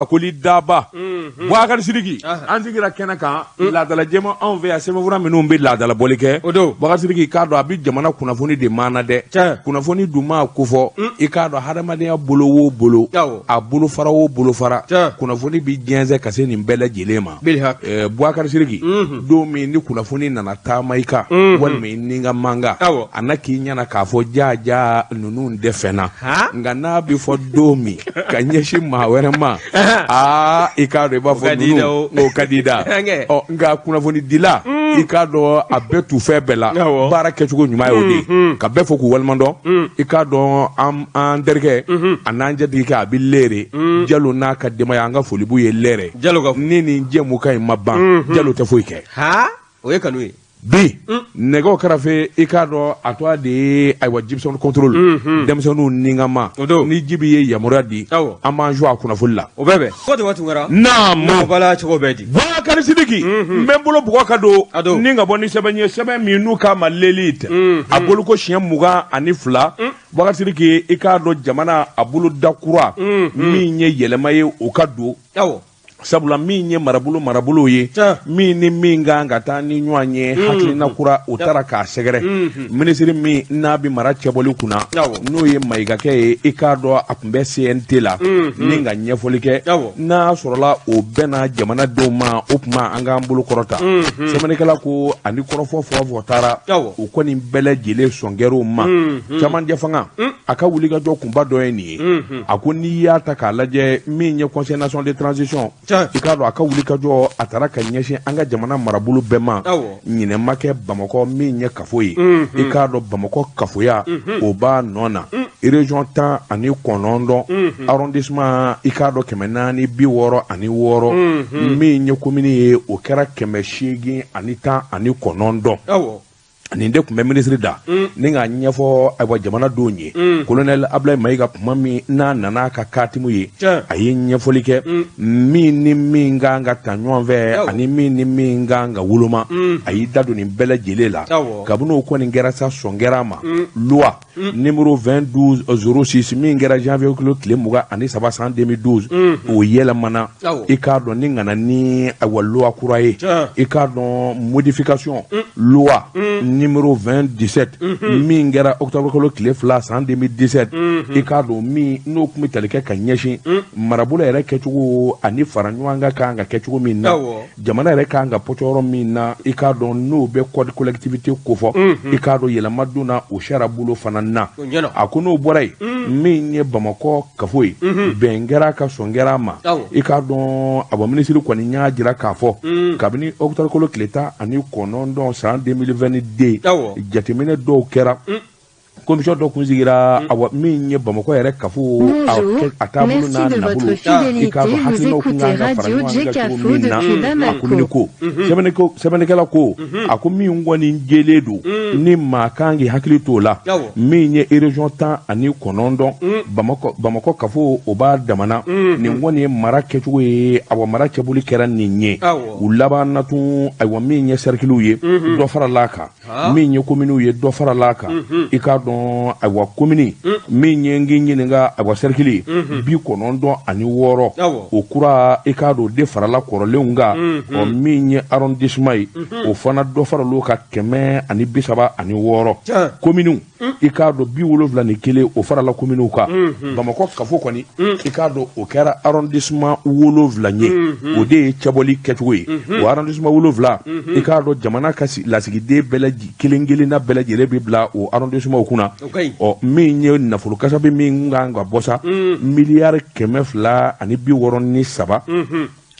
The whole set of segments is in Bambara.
Koli daba Bubakari Sidiki, an sigira kɛnɛ kan laadala jɛma anw fɛ yan, sɛbɛnfura minnu bɛ laadala bɔli kɛ. O don. Bubakari Sidiki, i k'a dɔn a bɛ jamana kunnafoni de maana dɛ. Kunnafoni dun maa kofɔ, i k'a dɔn hadamadenya bolo o bolo, a bolofara o bolofara, kunnafoni bɛ jɛnsɛn ka se nin bɛɛ lajɛlen ma. Bubakari Sidiki, don min ni kunnafoni nana taama i kan walima i ni ka mankan, a na k'i ɲɛna k'a fɔ jaa jaa ninnu tɛ fɛn na, nka n'a bɛ fɔ don min ka ɲɛsin maa wɛrɛ ma, aa, i k'a dɔn i b'a fɔ ninnu o ka di da. Ɔ, nka kunnafonidila, i k'a dɔn a bɛɛ tu fɛn bɛɛ la, baara kɛcogo ɲuman ye o de ye ka bɛɛ fo k'u waleɲuman dɔn. I k'a dɔn an terikɛ a n'an jatigikɛ a bɛ lɛrɛ Jalo n'a ka denbaya, an ka foli b'u ye lɛrɛ. Ni nin jɛmukan in ma ban, Jalo tɛ foyi kɛ. O ye kanu ye. Bi nɛgɛw kɛrɛfɛ, i k'a dɔn a tɔgɔ de ye, ayiwa, Jibson contrôle, denmisɛnninw ni ka ma ni Jibi ye yamaruya di, an b'an jɔ a kunnafoni la. O bɛɛ bɛn ko Tunkara. Naamu. Bala, cogo bɛɛ di? Bubakari Sidiki, n bɛ n bolo bugɔ ka don ni ka bɔ ni sɛbɛn ye, sɛbɛn min n'u k'a ma L'Élite, a boloko siɲɛ 22. Bubakari Sidiki, i k'a dɔn jamana a bolo da kura min ye yɛlɛma ye, o ka don, sabula min ye marabolo marabolo ye, min ni min kan ka taa ni ɲɔgɔn ye, hakilina kura o taara k'a sɛgɛrɛ. Minisiri min n'a bɛ mara cɛbɔli kunna, n'o ye Mayigakɛ ye, i k'a dɔn a tun bɛ CNT la ni ka ɲɛfɔli kɛ. N'a sɔrɔla o bɛnna jamanadenw ma, o tuma an k'an bolo kɔrɔta. Sɛbɛnnikɛla ko ani kɔrɔfɔ fɔ fɔ taara, o kɔni bɛɛ lajɛlen sɔn kɛr'o ma. Camancɛ fanga a ka wulikajɔ kunba dɔ ye nin ye. A ko n'i y'a ta k'a lajɛ, min ye Conseil national de transition, i k'a dɔn a ka wulikajɔ a taara ka ɲɛsin an ka jamana marabolo bɛɛ ma. Ɲinɛ ma kɛ Bamakɔ min ye kafo ye. I k'a dɔn Bamakɔ kafoya o b'a nɔ na, région 19, arrondissement, i k'a dɔn 466, min ye commune ye, o kɛra 819. Nin de tun bɛ minisiri da ni k'a ɲɛfɔ, ayiwa, jamanadenw ye. Colonel Abulayi Mayiga, kuma min n'a nana ka katimu ye, a ye ɲɛfɔli kɛ min ni min kan ka ta ɲɔgɔn fɛ ani min ni min kan ka woloma. A y'i da don nin bɛɛ lajɛlen la. Kabini o kɔni kɛra sa, sɔn kɛra a ma. Loi numéro 20 12 06 min kɛra janvier kilo tile 23 san 2012, o yɛlɛmana, i k'a dɔn ni nana ni, ayiwa, loi kura ye, i k'a dɔn modification loi numéro 20 17 min kɛra octobre kalo tile 2 san 2017, i k'a dɔn min n'o tun bɛ tali kɛ ka ɲɛsin marabolo yɛrɛ kɛcogo ani fara ɲɔgɔn kan kan ka kɛ cogo min na, jamana yɛrɛ kan ka pɔtɔ yɔrɔ min na, i k'a dɔn n'o bɛ code collectivité kofɔ. I k'a dɔn yɛlɛma donna o sariya bolo fana na. A ko n'o bɔra yen, min ye Bamakɔ kafo ye, bɛn kɛra ka sɔn kɛra a ma. I k'a dɔn a bɔ minisiri kɔni y'a jira k'a fɔ kabini octobre kalo tile 19 san 2022, jateminɛ dɔw kɛra, commission dɔ kun sigira, awa, min ye Bamakɔ yɛrɛ kafo a taabolo n'a nabolo, i k'a dɔn hakilinaw kun kan ka fara ɲɔgɔn kan cogo min na, a komini ko sɛbɛnnikɛla ko a ko min kɔni jɛlen don ni maa kan k'i hakili t'o la, min ye région 19, Bamakɔ kafo o b'a damana. Nin kɔni ye mara kɛcogo ye, awa, mara cɛboli kɛra nin ye. U laban na tun, ayiwa, min ye cercle ye, dɔ farala a kan, min ye kominiw ye, dɔ farala a kan. I k'a dɔn, ayiwa, komini min ye n k'i ɲininka, ayiwa, cercle 96, o kura, i k'a dɔn o de farala kɔrɔlenw kan. Ɔ, min ye arrondissement ye, o fana dɔ faral'o kan, 136. Kominiw, i k'a dɔn 71, o farala kominiw kan. Bamakɔ kafo kɔni, i k'a dɔn o kɛra arrondissement 7 ye. O de ye cɛbɔli kɛcogo ye. O arrondissement 7, i k'a dɔn jamana ka lasigiden bɛɛ lajɛlen kelen kelenna bɛɛ lajɛlen bɛ bila o arrondissement kunna. Ɔ, min ye nafolo kasabi min kan ka bɔ sa, miliyari 263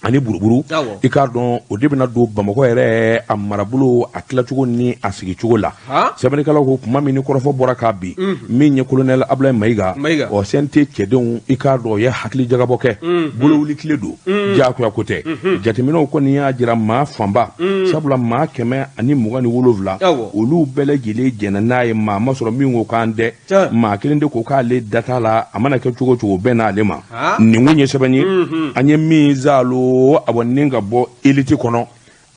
ani buruburu, i k'a dɔn o de bɛna don Bamakɔ yɛrɛ a marabolo a tilacogo ni a sigicogo la. Sɛbɛnnikɛlaw ko kuma min ni kɔrɔfɔ bɔra k'a bin, min ye colonel Abulayi Mayiga, ɔ, CNT cɛdenw, i k'a dɔn o ye hakili jagabɔ kɛ. Bolowuli tile don, diyagoya ko tɛ. Jateminɛw kɔni y'a jira maa fanba, sabula maa 127, olu bɛɛ lajɛlen jɛnna n'a ye. Maa ma sɔrɔ min ko k'an dɛ. Maa kelen de ko k'ale da t'a la, a mana kɛ cogo o cogo, bɛɛ n'ale ma. Nin kun ye sɛbɛn ye an ye min zalo, a bɔ ni ka bɔ Élite kɔnɔ.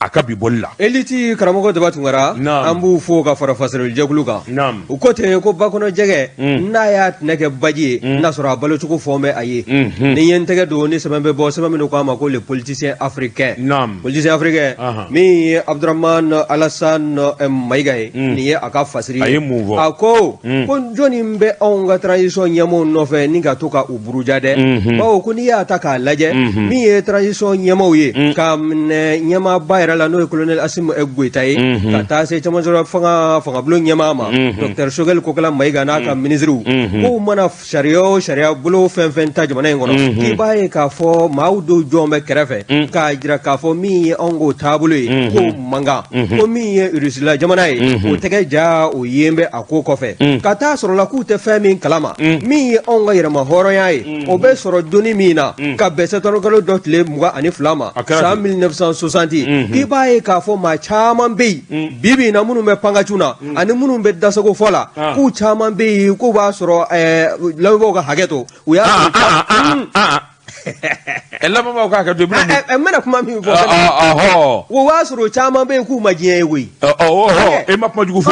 A ka bi bɔli la. Elite karamɔgɔ Daba Tunkara, an b'u fo ka fara fasirilijɛkulu kan. U ko ten ko bakɔnɔ jɛgɛ n'a y'a tɛnɛ kɛ baji ye, n'a sɔrɔ a balocogo fɔ bɛ a ye. Ni ye n tɛgɛ don ni sɛbɛn bɛ bɔ, sɛbɛn min ko a ma ko le politicien africain. Politicien africain min ye Abdramane Alassane Mayiga ye, nin ye a ka fasiri ye. A ye mun fɔ? A ko ko jɔnni bɛ anw ka transition ɲɛmaaw nɔfɛ ni ka to ka u buruja dɛ, bawo ko n'i y'a ta k'a lajɛ, min ye transition ɲɛmaaw ye, k'a minɛ ɲɛmaaba yɛrɛ la n'o ye colonel Assimi Goïta ye, ka taa se cɛmancɛ fanga fangabulon ɲɛmaa ma, docteur Choguel Kokala Mayiga n'a ka minisiriw, k'u mana sariya o sariya bolo fɛn fɛn ta jamana in kɔnɔ, k'i b'a ye k'a fɔ maaw dɔw jɔn bɛ kɛrɛfɛ k'a jira k'a fɔ min ye anw k'o taabolo ye k'o man kan, ko min ye Rusila jamana ye o tɛgɛ ja o yen bɛ a ko kɔfɛ, ka taa sɔrɔ la k'u tɛ fɛn min kalama, min ye anw ka yɛrɛma hɔrɔnya ye, o bɛ sɔrɔ donni min na ka bɛn septembre kalo dɔ tile 22 ma san 1960, k'i b'a ye k'a fɔ maa caman bɛ yen bi bi in na minnu bɛ pankacun na ani minnu bɛ dasago fɔ la, k'u caman bɛ yen k'u b'a sɔrɔ lamɛnbaaw ka hakɛ to, u y'a lamɛnbaaw ka hakɛ to. N bɛna kuma min fɔ, o b'a sɔrɔ caman bɛ yen k'u ma diɲɛ ye koyi. E ma kuma jugu fɔ,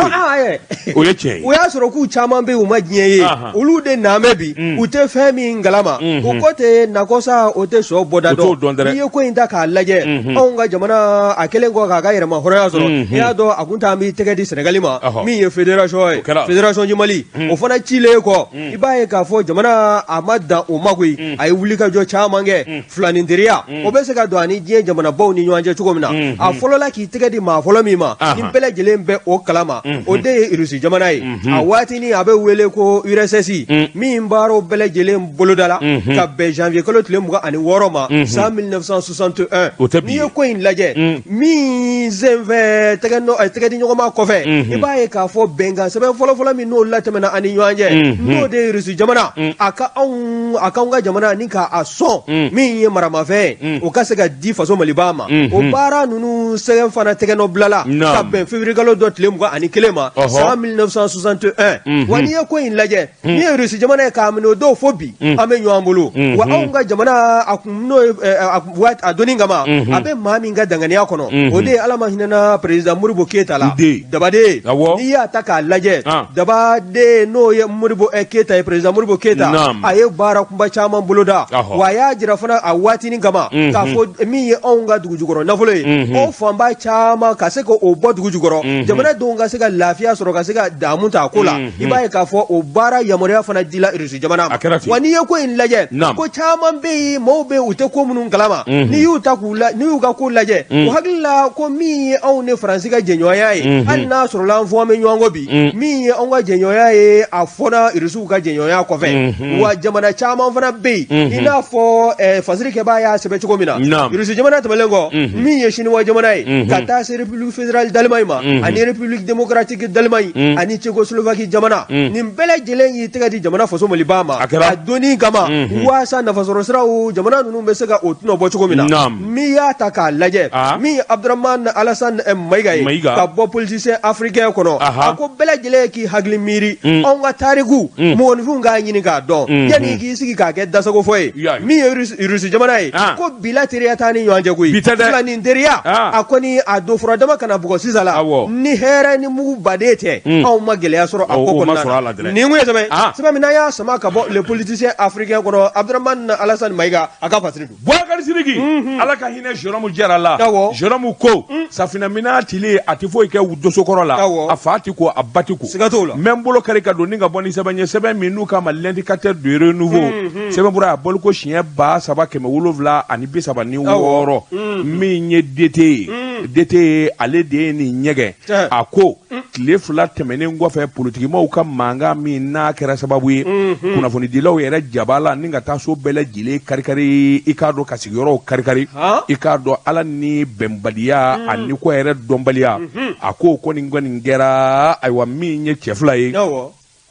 o ye tiɲɛ ye. O y'a sɔrɔ k'u caman bɛ yen u ma diɲɛ ye, olu de nan bɛ bi u tɛ fɛn min kalama, o ko tɛ nakɔsa o tɛ sɔ bɔda dɔn. N'i ye ko in ta k'a lajɛ, anw ka jamana a kɛlen kɔ k'a ka yɛrɛma hɔrɔnya sɔrɔ, i y'a dɔn a kun t'an b'i tɛgɛ di Sɛnɛgali ma, min ye fédération ye, fédération du Mali, o fana cilen kɔ, i b'a ye k'a fɔ jamana a ma dan o ma koyi, a ye wulikajɔ caman kɛ filaninteriya o bɛ se ka don ani diɲɛ jamanabaw ni ɲɔgɔn cɛ cogo min na. A fɔlɔla k'i tɛgɛ di maa fɔlɔ min ma, ni bɛɛ lajɛlen bɛ o kalama, o de ye Irisi jamana ye. A waatinin a bɛ wele ko URSS, min baaraw bɛɛ lajɛlen bolodala ka bɛn janvier kalo tile 26 ma san 1961. N'i ye ko in lajɛ min senfɛ tɛgɛ di ɲɔgɔnma kɔfɛ, i b'a ye k'a fɔ bɛnkan sɛbɛn fɔlɔfɔlɔ min n'o latɛmɛna ani ɲɔgɔn cɛ, n'o de ye Irisi jamana a ka anw ka jamana ni k'a sɔn min ye maramafɛn ye, o ka se ka di faso Maliba ma. O baara ninnu sɛgɛn fana tɛgɛnɔ bilala ka bɛn février kalo dɔ tile 21 ma san 1961. Wa n'i ye ko in lajɛ, n'i ye Irisi jamana ye k'a minɛ o don fo bi, an bɛ ɲɔgɔn bolo. Wa anw ka jamana a kun n'o ye a donni kama, a bɛ maa min ka danganiya kɔnɔ, o de ye Ala ma hinɛna président Modibo Keyita la. Dabaden, n'i y'a ta k'a lajɛ, Dabaden n'o ye Modibo Keyita ye, président Modibo Keyita, a ye baara kunba caman boloda. Wa a y'a jira fana a waatinin kama k'a fɔ min ye anw ka dugu jukɔrɔ nafolo ye, o fanba caman ka se k'o bɔ dugu jukɔrɔ, jamanadenw ka se ka lafiya sɔrɔ, ka se ka damu ta a ko la. I b'a ye k'a fɔ o baara yamaruya fana dila Irisi jamana ma. Wa n'i ye ko in lajɛ, ko caman bɛ yen, maaw bɛ yen u tɛ ko minnu kalama, n'i y'u ta k'u la, n'i y'u ka ko lajɛ, u hakili la ko min ye anw ni Faransi ka jɛɲɔgɔnya ye, hali n'a sɔrɔla an fɔ an bɛ ɲɔgɔn kɔ bi, min ye anw ka jɛɲɔgɔnya ye a fɔra Irisiw ka jɛɲɔgɔnya kɔfɛ. Wa jamana caman fana bɛ yen, i n'a fɔ fasirikɛbaa y'a sɛbɛn cogo min na, Irisi jamana tɛmɛnen kɔ, min ye Siniwa jamana ye, ka taa se République fédérale d'Allemagne ma, ani République démocratique d'Allemagne, ani Tchécoslovaquie jamana, nin bɛɛ lajɛlen y'i tɛgɛ di jamana faso Maliba ma a donni kama, waasa nafasɔrɔ siraw jamana ninnu bɛ se ka o tɔnɔ bɔ cogo min na. N'i y'a ta k'a lajɛ, min ye Abdramane Alassane Mayiga ye ka bɔ politicien africain kɔnɔ, a ko bɛɛ lajɛlen k'i hakili miiri anw ka tariku, mɔgɔninfinw k'a ɲini k'a dɔn yanni k'i sigi k'a kɛ dasago fɔ ye. Min ye Irisi jamana ye, ko bila teriya t'an ni ɲɔgɔn cɛ koyi, filanin teriya a kɔni a don fura dama kana bugɔ sisan la, ni hɛrɛ ni mugu baden tɛ, anw ma gɛlɛya sɔrɔ a ko kɔnɔna na. Nin kun ye sɛbɛn sɛbɛn min n'an y'a sama ka bɔ le politicien africain kɔnɔ, Abdramane Alassane Mayiga a ka fasiri don. Boubacar Sidiki, Ala ka hinɛ Jérôme Jara la. Jérôme ko safinɛminan tile a tɛ foyi kɛ dosokɔrɔ la, a fa ti ko a ba ti ko. Siga t'o la. N bɛ n bolo kari ka don ni ka bɔ ni sɛbɛn ye, sɛbɛn min n'u k'a ma l'indicateur du renouveau, sɛbɛn bɔra a bɔli ko siɲɛ 3736, min ye DT ye, DT ye ale de ye nin ɲɛgɛn. A ko tile 2 tɛmɛnen kɔfɛ, politikimaw ka mankan min n'a kɛra sababu ye kunnafonidilaw yɛrɛ jaba la ni ka taa so bɛɛ lajɛlen karikari, i k'a dɔn ka sigiyɔrɔw karikari, i k'a dɔn Ala ni bɛnbaliya ani ko yɛrɛ dɔnbaliya, a ko ko nin kɔni kɛra. Ayiwa, min ye cɛ fila ye,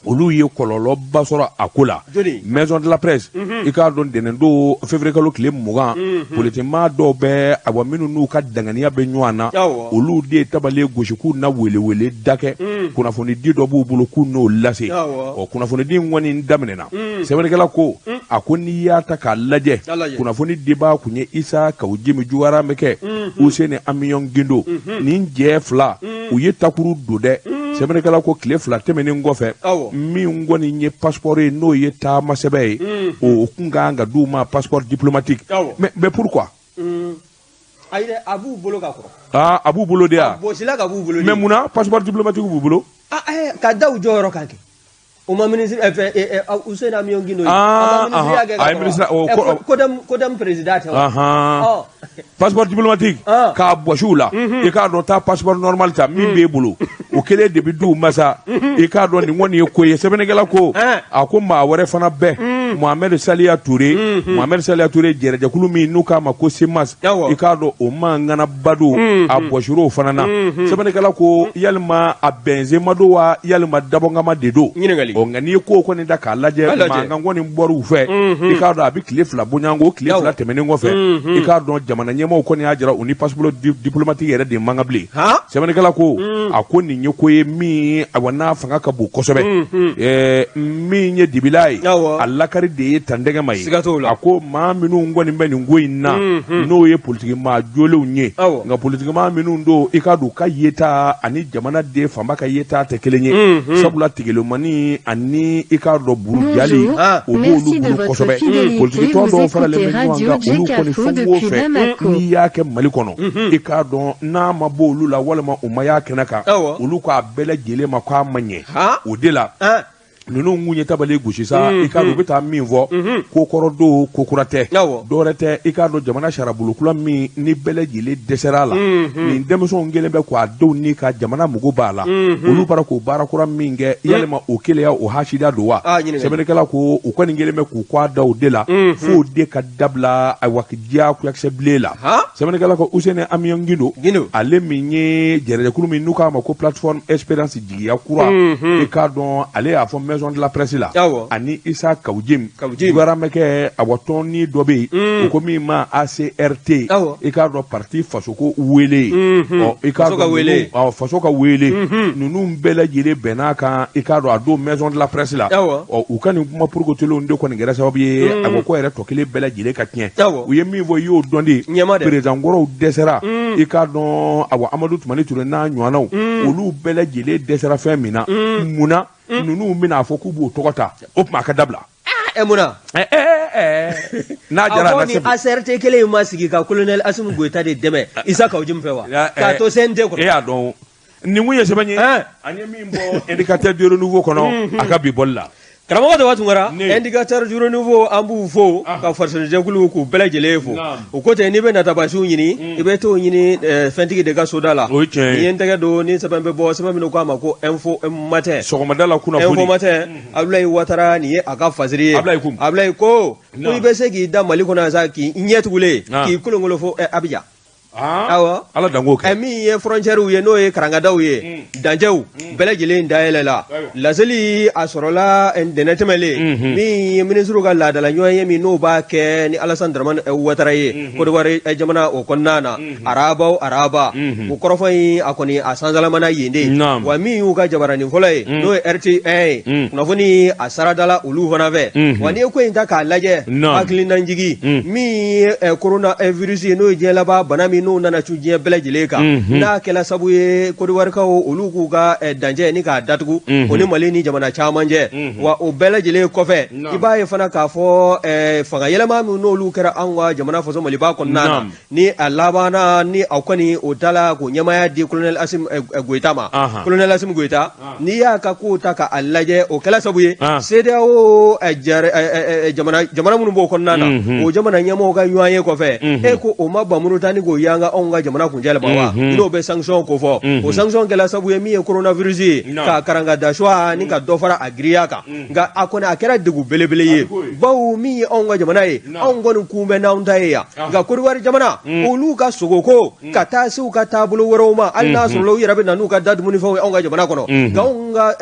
Olu ye kɔlɔlɔba sɔrɔ a ko la. Maison de la presse, i k'a dɔn ntɛnɛn don février kalo tile 20, politikimaa dɔw bɛ, awa, minnu n'u ka danganiya bɛ ɲɔgɔn na, olu de ye tabale gosi k'u na welewele da kɛ, kunnafonidi dɔ b'u bolo k'u n'o lase. Ɔ, kunnafonidi in kɔni daminɛna. Sɛbɛnnikɛla ko, a ko n'i y'a ta k'a lajɛ, kunnafoni dibaa kun ye Isa Kawu Jimi Juwara bɛ kɛ Useni Amiyɔn Gindo. Nin jɛ fila, u ye takuru don dɛ. Sɛbɛnnikɛla ko tile 2 tɛmɛnen kɔfɛ, min kɔni ye passeport ye, n'o ye taama sɛbɛn ye, o kun kan ka d'u ma, passeport diplomatique. Mais pourquoi? Ayi dɛ, a b'u bolo ka kɔrɔ. Aa, a b'u bolo de ya? A bɔsila ka b'u bolo. Mais munna passeport diplomatique b'u bolo? Ka da u jɔyɔrɔ kan kɛ. O ma ministre fɛ Useni Amiyɔn Gindo ye. A ma ministre ya kɛ. A ye ministre o CODEM président tɛ wa? Passeport diplomatique k'a bɔsi u la, i k'a dɔn taa passeport normal ta min b'e bolo, o kelen de bɛ d'u ma sa. I k'a dɔn nin kɔni ye ko ye. Sɛbɛnnikɛla ko, a ko maa wɛrɛ fana bɛɛ, Mohamed Saliya Touré. Mohamed Saliya Touré, jɛrɛjɛkulu min n'u k'a ma ko CMAS, i k'a dɔn o maa ŋanaba don, a bɔsir'o fana na. Sɛbɛnnikɛla ko yalima a bɛnsenma don wa, yalima dabɔnkama de don? Ɔ, nka n'i ye ko kɔni da k'a lajɛ, mankan kɔni bɔr'u fɛ. I k'a dɔn a bɛ tile 2 bonyanko, tile 2 tɛmɛnen kɔfɛ, i k'a dɔn jamana ɲɛmaaw kɔni y'a jira u ni passeport diplomatique yɛrɛ de man kan bilen. Sɛbɛnnikɛla ko, a ko nin ye ko ye min, awa, n'a fanga ka bon kosɛbɛ. Min ye dibila ye, a lakari de ye tantɛgɛ ma ye. A ko maa minnu kɔni bɛ nin ko in na, n'o ye politiki maa jolenw ye, nka politiki maa minnu don, i k'a dɔn u ka yeta ani jamana den fanba ka yeta tɛ kelen ye, sabula tigɛlomani ani i k'a dɔn burujali, o b'olu bolo kosɛbɛ. Politiki tɔn dɔw faralen bɛ ɲɔgɔn kan, olu kɔni fɛn o fɛn n'i y'a kɛ Mali kɔnɔ, i k'a dɔn n'a ma bɔ olu la walima u ma y'a kɛnɛ kan, olu k'a bɛɛ lajɛlen ma k'a ma ɲɛ. O de la ninnu kun ye tabali gosi sa. I k'a dɔn u bɛ taa min fɔ, ko kɔrɔ don, ko kura tɛ, dɔwɛrɛ tɛ. I k'a dɔn jamana sariyabolo kura min ni bɛɛ lajɛlen dɛsɛra a la, nin denmisɛnw kelen bɛ k'a denw ni ka jamana mago b'a la, olu bara k'o baara kura min kɛ, yalima o keleya o hasida don wa? Sɛbɛnnikɛla ko u kɔni kelen bɛ k'u kɔ da o de la f'o de ka dabila, ayiwa, diyagoyakisɛ bilen la. Sɛbɛnnikɛla ko Useni Amiyɔn Gindo, ale min ye jɛrɛjɛkulu min n'u k'a ma ko Plateforme Espérance Jigiya Kura, i k'a dɔn ale y'a fɔ Maison de la Presse la, ani Isa Kawu Jim gouvernement, awa, tɔnni dɔ bɛ yen, u ko min ma ACRT, i k'a dɔn parti fasoko wele. Ɔ, i k'a dɔn faso ka wele, ninnu bɛɛ lajɛlen bɛnn'a kan, i k'a dɔn a don Maison de la Presse la. Ɔ, u ka nin kuma porokotolenw de kɔni kɛra sababu ye a ko ko yɛrɛ tɔ kelen bɛɛ lajɛlen ka tiɲɛ. U ye min fɔ, i y'o dɔn de. Président kɔrɔw dɛsɛra, i k'a dɔn, awa, Amadu Tumani Ture n'a ɲɔgɔnnaw, olu bɛɛ lajɛlen dɛsɛra fɛn min na. Munna ninnu bɛna fɔ k'u b'o tɔgɔ ta? O tuma a ka dabila. Munna? N'a jara. A ko ni ACRT kelen in ma sigi ka colonel Asimi Goyita de dɛmɛ Isa Kawu Jim fɛ wa, k'a to CNT kɔnɔ. E y'a dɔn nin kun ye sɛbɛn ye an ye min bɔ Indicateur du Renouveau kɔnɔ a ka bi bɔli la. Karamɔgɔ Daba Tunkara, Indicateur du Renouveau, an b'u fo ka fasodenjɛkulu k'u bɛɛ lajɛlen fo. O ko tɛ, n'i bɛ natabasiw ɲini, i bɛ t'o ɲini fɛntigi de ka soda la. O ye tiɲɛ ye. N'i ye n tɛgɛ don ni sɛbɛn bɛ bɔ, sɛbɛn min k'a ma ko Info Matin. Sɔgɔmada la kunnafoni. Info Matin, Abulayi Watara, nin ye a ka fasiri ye. Abulayi ko. Abulayi ko ko i bɛ se k'i da Mali kɔnɔ yan sa, k'i ɲɛ tugulen, k'i kolonkolon fo Abijan. Awɔ. Ala dan k'o kɛ. Min ye frontières ye, n'o ye karangadaw ye, dancɛw bɛɛ lajɛlen dayɛlɛ la. Laseli a sɔrɔla ntɛnɛn tɛmɛlen, min ye minisiriw ka laadala ɲɔgɔn ye min n'o b'a kɛ ni Alassane Dramane Ouattara ye Côte d'Ivoire jamana o kɔnɔna na, araba o araba. O kɔrɔfɔ in, a kɔni a sansalamana yen de. Wa min y'u ka jabaranin fɔlɔ ye, n'o ye RT1 ye, kunnafoni a saradala olu fana fɛ. Wa n'i ye ko in ta k'a lajɛ, hakilinajigi min ye coronavirus ye, n'o ye diɲɛ laban bana min n'o nana cun diɲɛ bɛɛ lajɛlen kan, n'a kɛla sabu ye Côte d'Ivoirekaw olu k'u ka dancɛ ni k'a datugu o ni Mali ni jamana caman cɛ. Wa o bɛɛ lajɛlen kɔfɛ, i b'a ye fana k'a fɔ fanga yɛlɛma min n'olu kɛra anw ka jamana faso Maliba kɔnɔna na, ni a labanna ni aw kɔni o dala k'o ɲɛmaaya di colonel Asimi Goyita ma. Colonel Asimi Goyita, n'i y'a ka kow ta k'a lajɛ, o kɛla sabu ye CEDEAO jamana minnu b'o kɔnɔna na, o jamana ɲɛmɔgɔw ka ɲɔgɔn ye kɔfɛ, e ko o ma bamuru ta ni k'o yaala. an ka anw ka jamana kuncɛ ma wa n'o bɛ sanction ko fɔ o sanction kɛla sababu ye min ye coronavirus ye ka karangada suwa ni ka dɔ fara a giriya kan nka a kɔni a kɛra degun belebele ye bawo min ye anw ka jamana ye anw kɔni kun bɛ n'anw ta ye yan nka Côte d'Ivoire jamana olu ka sogoko ka taa se u ka taabolo wɛrɛw ma hali n'a sɔrɔ u yɛrɛ bɛ na n'u ka da dumunifɛnw ye anw ka jamana kɔnɔ nka anw ka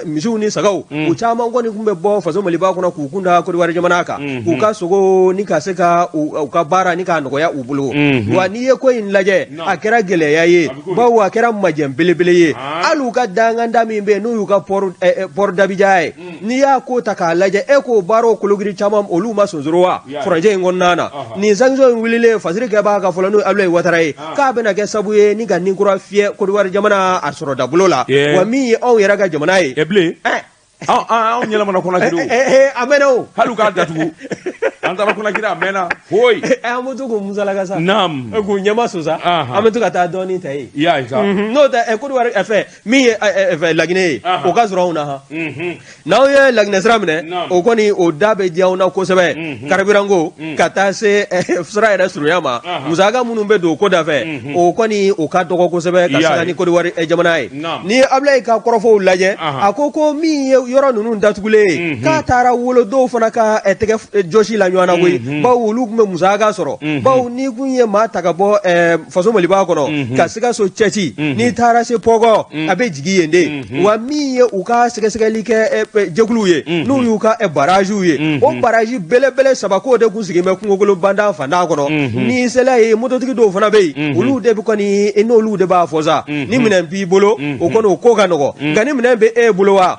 misiw ni sagaw u caman kɔni tun bɛ bɔ faso Maliba kɔnɔ k'u kun da Côte d'Ivoire jamana kan k'u ka sogo ni ka se ka u ka baara ni k'a nɔgɔya u bolo wa n'i ye ko in lajɛ a kɛra gɛlɛya ye bawo a kɛra majɛ belebele ye hali u ka danganda min bɛ yen n'u y'u ka port d'Abidjan ye n'i y'a ko ta k'a lajɛ e k'o baaraw kologiri caman olu ma sonsoro wa furancɛ in kɔnɔna na nin sanction in wulilen fasiri kɛbaa ka fɔlɔ n'o ye Abdoulaye Ouattara ye k'a bɛna kɛ sababu ye ni ka nin kura fiyɛ Côte d'Ivoire jamana a sɔrɔdabolo la wa min ye anw yɛrɛ ka jamana ye bilen anw yɛlɛmana Conakry a mɛnna o hali k'a datugu an taara Conakry a mɛnna foyi an bɛ to k'u musalaka sa naam k'u ɲɛma sosa an bɛ to ka taa dɔɔnin ta yen i y'a ye sa n'o tɛ Côte d'Ivoire fɛ min ye Laginɛ ye o ka sɔrɔ anw na han n'aw ye Laginɛ sira minɛ o kɔni o da bɛ diya anw na kosɛbɛ carburant ko ka taa se sira yɛrɛ surunya ma musaka minnu bɛ don o ko da fɛ o kɔni o ka dɔgɔ kosɛbɛ ka sanga ni Côte d'Ivoire jamana ye n'i ye Abdoulaye ka kɔrɔfɔw lajɛ a ko ko min ye yɔrɔ ninnu datugulen ye k'a taara wolo dɔw fana ka tɛgɛ jɔsi la ɲɔgɔn na koyi bawo olu tun bɛ musaka sɔrɔ bawo n'i kun ye maa ta ka bɔ faso Maliba kɔnɔ ka Sikaso cɛci n'i taara se Pɔgɔ a bɛ jigin yen de wa min ye u ka sɛgɛsɛgɛli kɛ jɛkuluw ye n'u y'u ka barajiw ye o baraji belebele saba k'o de kun sigilen bɛ kungokolo bandan fantan kɔnɔ n'i sela yen mototigi dɔw fana bɛ yen olu de bɛ kɔni n'olu de b'a fɔ sa ni minɛn b'i bolo o kɔni o ko ka nɔgɔ nka ni minɛn bɛ e bolo wa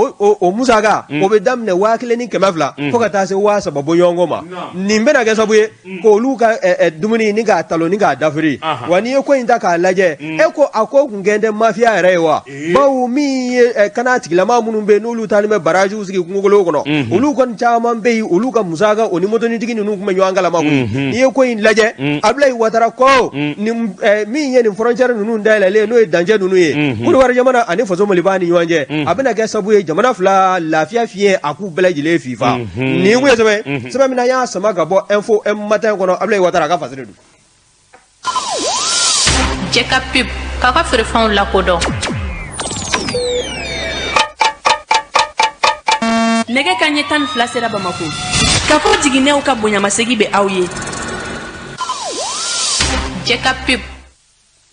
o musaka o bɛ daminɛ 1200 fo ka taa se 3000 bɔɲɔgɔnko ma nin bɛna kɛ sababu ye k'olu ka dumuni ni k'a talon ni k'a dafiri wa n'i ye ko in ta k'a lajɛ e ko a ko kun kɛn tɛ mafiya yɛrɛ ye wa bawo min ye kana tigilama minnu bɛ yen n'olu taalen bɛ barajiw sigi kungokolo kɔnɔ olu kɔni caman bɛ yen olu ka musaka o ni motonitigi ninnu tun bɛ ɲɔgɔn kalama koyi n'i ye ko in lajɛ Abdoulaye Ouattara ko nin min ye nin frontière ninnu dayɛlɛlen n'o ye dancɛ ninnu ye Côte d'Ivoire jamana ani faso Maliba ni ɲɔgɔn cɛ a bɛna kɛ sababu ye jamana fila lafiya fiɲɛ a k'u bɛɛ lajɛlen fifa nin kun ye sɛbɛn min na an y'a sama ka bɔ Info Matin kɔnɔ Abdoulaye Ouattara ka fasiri don. Jɛka pub k'aw ka feerefɛnw lakodɔn. Nɛgɛ ka ɲɛ 12 sera Bamako. Kafo jiginɛw ka bonyamasegin bɛ aw ye. Jɛka pub.